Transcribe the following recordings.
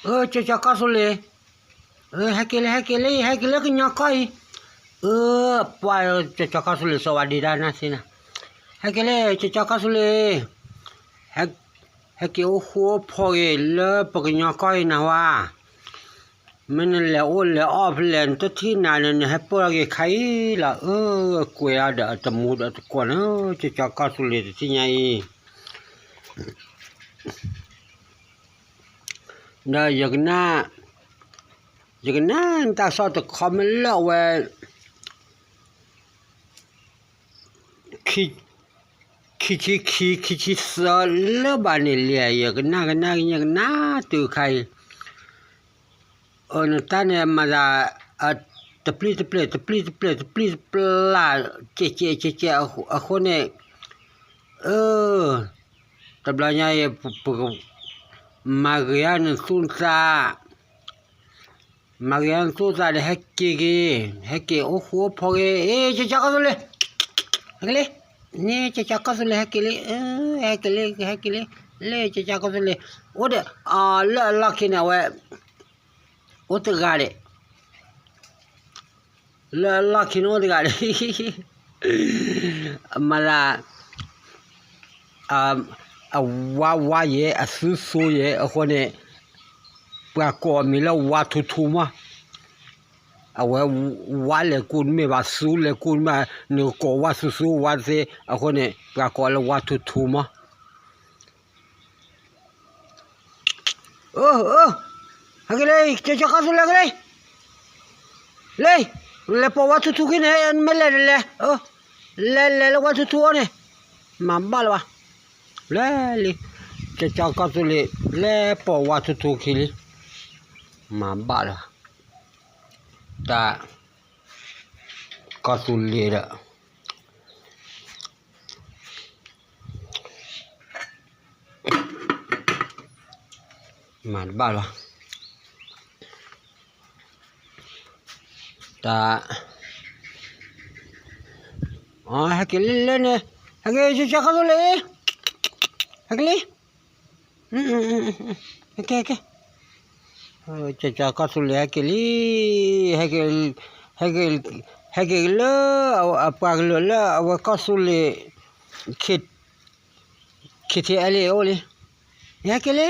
ເອີ ເຈົ້າ ເຈົ້າກາຊູເລ ເອີ ແຮກເກເລ ແຮກເກເລ ແຮກເກເລ ກະຍອກກອຍ ເອີ ປາຍ ເຈົ້າ ເຈົ້າກາຊູເລ ສະຫວັດດີດານາຊິນະ ແຮກເກເລ ເຈົ້າ ເຈົ້າກາຊູເລ ແຮກ ແຮກເກໂອຄູໂອພໍເກເລີ ປະກະຍອກກອຍນະຫວາ ແມ່ນແລ ໂອແລ ອອບແລນຕະທີນານະ ແຮກເປີເກໄຄລະ ເອີ ກວຍອາດະຕະມູດອະຕະກວນ ເອີ ເຈົ້າ ເຈົ້າກາຊູເລ ຕະທີໃຫຍ່ ໄດ້ຢາກໜ້າ ຢາກໜ້າຕາຊອດຕະຄອມແມ່ນແລ້ວແວ່ ຄີ ຄີຊິຄີ ຄີຊິເຊີເລີບາດນີ້ເລຍ ຢາກໜ້າ ຢາກໜ້າ ຢາກໜ້າຕື້ໄຄ ເອີ ນະຕາເນ ມາດາ ອາ ຕະປຣີຕະເປຣ ຕະປຣີຕະເປຣ ຕະປຣີຕະເປຣ ເຈະເຈະ ເຈະເຈະ ອາໂຄເນ ເອີ ຕະບລາໃຫຍ່ ປຶກ ມາເກຍນຊູນຊາ ມາເກຍນຊູນຊາເດ ແຮກເກເກ ແຮກເກໂອຄູໂອພໍເກ ເອ ເຈົ້າ ເຈົ້າກາຊູເລ ແຮກເກເລ ນີ້ ເຈົ້າ ເຈົ້າກາຊູເລ ແຮກເກເລ ເອີ ແຮກເກເລ ແຮກເກເລ ເລ ເຈົ້າ ເຈົ້າກາຊູເລ ໂອເດ ອາ ເລ ລາຄິນເອເວ ໂອເຕກາເດ ລະ ລະຄິໂນດກະ ມາລາ ອາ ອາ ວາ ວາເຢ ອາ ຊູ ຊູເຢ ອາ ໂຄເນ ປາກອນມີລະ ວາ ທູ ທູ ມາ ອາ ວາ ວາເລກຸນເມ ວາ ຊູເລກຸນມາ ເນ ກອ ວາ ຊູ ຊູ ວາເຊ ອາ ໂຄເນ ປາກອນລະ ວາ ທູ ທູ ມາ. ເອີ ເອີ ຫາກິເລຍ ເຈົ້າ ເຈົ້າກາຊູເລ ເລີຍ ເລີຍ ເລຍ ປອວາທູທູກິເນ ແມ່ນແລ ແລ ເອີ ແລ ແລ ແລ ວາທູທູເນ ມາບາດລະວະ ແລ ເລີຍ ເຈົ້າ ເຈົ້າກາຊູເລ ແລ ປອວາທູທູກິເລຍ ມາບາດລະ ຕາ ກາຊູເລ ເດີ. ມາບາດລະ ຕາ ອໍ ຫາກິເລຍ ເລີຍ ຫາກິເລຍ ເຈົ້າ ເຈົ້າກາຊູເລ ຫາກິເລຍ. ອືມ ໂອເຄ ໂອເຄ ເອີ ເຈົ້າ ເຈົ້າກາຊູເລ ແຮກເກເລ ແຮກເກເລ ແຮກເກເລ ແຮກເກເລ ເລີຍ ເອົາ ເອົາປາກເລີຍ ເລີຍ ເອົາກາຊູເລ ເຄ ເຄທີແອລເອໂອເລີຍ ແຮກເກເລ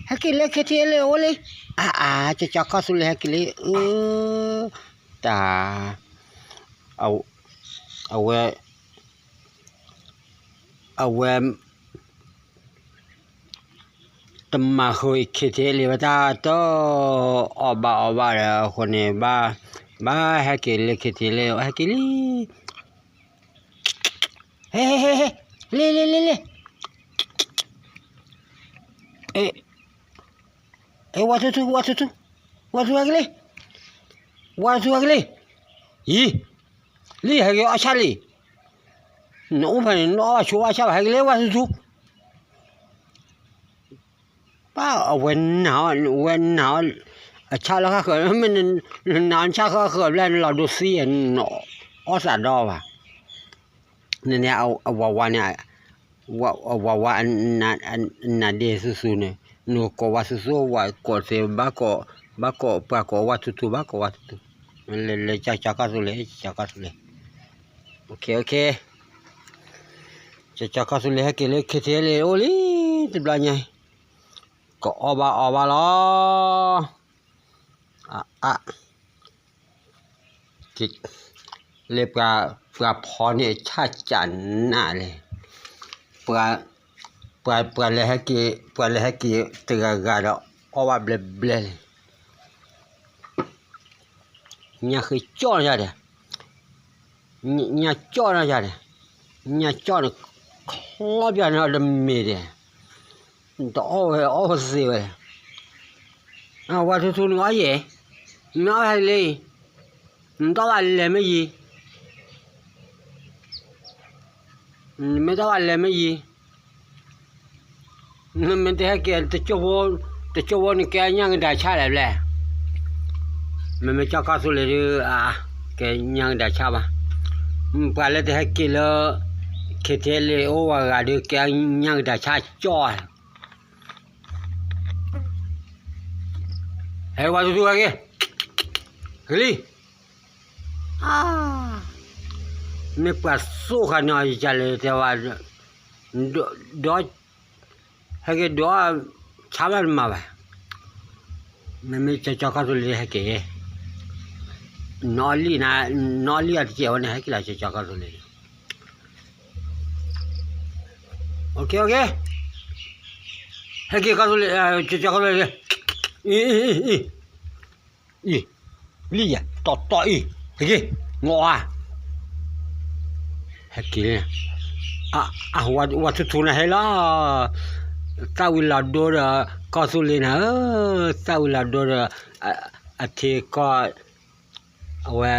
ແຮກເກເລ ເຄທີແອລເອໂອເລີຍ ອາ ອາ ເຈົ້າ ເຈົ້າກາຊູເລ ແຮກເກເລ ເອີ ຕາ ເອົາ ເອົາແວ ເອົາແວ ຕະມາໂຄຍເຄເທເລວະຕາໂຕ ອອບບາ ອອບບາ ແລ້ວຄົນນີ້ບາ ບາ ແຮກເກເລ ເຄເທເລ ແຮກເກເລ ເຮ ເຮ ເຮ ເຮ ເລ ເລ ເລ ເລ ເອ ເອ ວາທູທູ ວາທູທູ ວາທູແຮກເກເລ ວາທູແຮກເກເລ ອີ ລີ ແຮກເກເລ ອາຊາລີ ນະອຸພັນ ນະອາຊາ ອາຊາ ແຮກເກເລ ວາທູທູ ປ້າ ເອົາແວ່ນໜາວ ແວ່ນໜາວ ອາຊາລະກະເກີດ ແມ່ນໜາວ ອາຊາລະກະເກີດ ແລ້ວລາວດູຊີ ອອສອາດອ ວ່າ ນີ້ ນີ້ ເອົາ ເອົາ ວາວາ ນີ້ ວາ ເອົາ ວາວາ ອັນນາ ອັນນາເດຊູຊູ ນີ້ ໜູກໍວາຊູຊູ ວາກໍເຊ ບາກໍ ບາກໍ ປາກໍ ວາທູທູ ບາກໍ ວາທູທູ ເລີ ເລີ ຈາ ຈາກາຊູເລ ຈາກາຊູເລ ໂອເຄ ໂອເຄ ຈາ ຈາກາຊູເລ ເກເລ ເຄເທເລ ໂອລີ ຕິບລາໃຫຍ່ ກໍອອບາ ອອບາລອ ອະ ອະ ກິດ ເລປາ ປາພອນເນ ຊາຈານນາເລ ປາ ປາ ປາເລໃຫ້ກີ ປາເລໃຫ້ກີ ເຕກາກາດອ ອອບາເບເບເລ ຍາຄືຈໍຍາເດ ຍາຈໍນະຢາເດ ຍາຈໍນະ ຄອບຢານະເດເມເດ ຕະໂອເວ ໂອເຊເວ ອາ ວາທູທູນອາເຢ ນອາເຮເລ ນຕະວາເລເມຢີ ເມຕະວາເລເມຢີ ມັນແຕ່ແກແຕ່ໂຈໂວ ແຕ່ໂຈໂວນີ້ແກຍັງໄດ້ຊາແລ້ວແຫຼະ ມັນ ມັນຈະກະສຸເລ ອາ ແກຍັງໄດ້ຊາບາ ປາເລແຕ່ແກເລີ ເຄເທເລໂອວາກາ ແກຍັງໄດ້ຊາຈ້ອຍ. Hei, watu tu kaki. Kali. Ah. Me pa su ka no jale te wa do, do, hake do chaba ma ba. Me me cha cha ka tu le hake. No li na, no li a ti wa ne hake la cha cha ka tu le. Okay, okay. Hake ka tu le, eh, cha cha ka tu le. I, i, i, i. I, li ya, to, to, i. Hake, ngo a. Hake, a, a, wa, wa tu tu na he la. Sa wi la do da, ka su le na, eh, sa wi la do da, a, a te ka, a wa,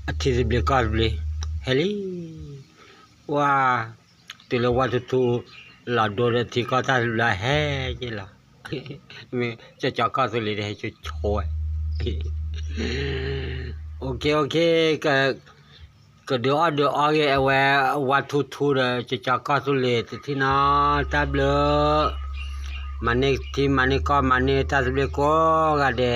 a te se ble ka su ble. He li. Wa. Ti le wa tu tu la do de ti ka ta la he je la. Me cha cha ka su le de he cho cho. Okay, okay, ka, ka de a de a ge wa wa tu tu de cha cha ka su le ti ti na ta ble. Ma ne ti ma ne ka ma ne ta su le ko ga de.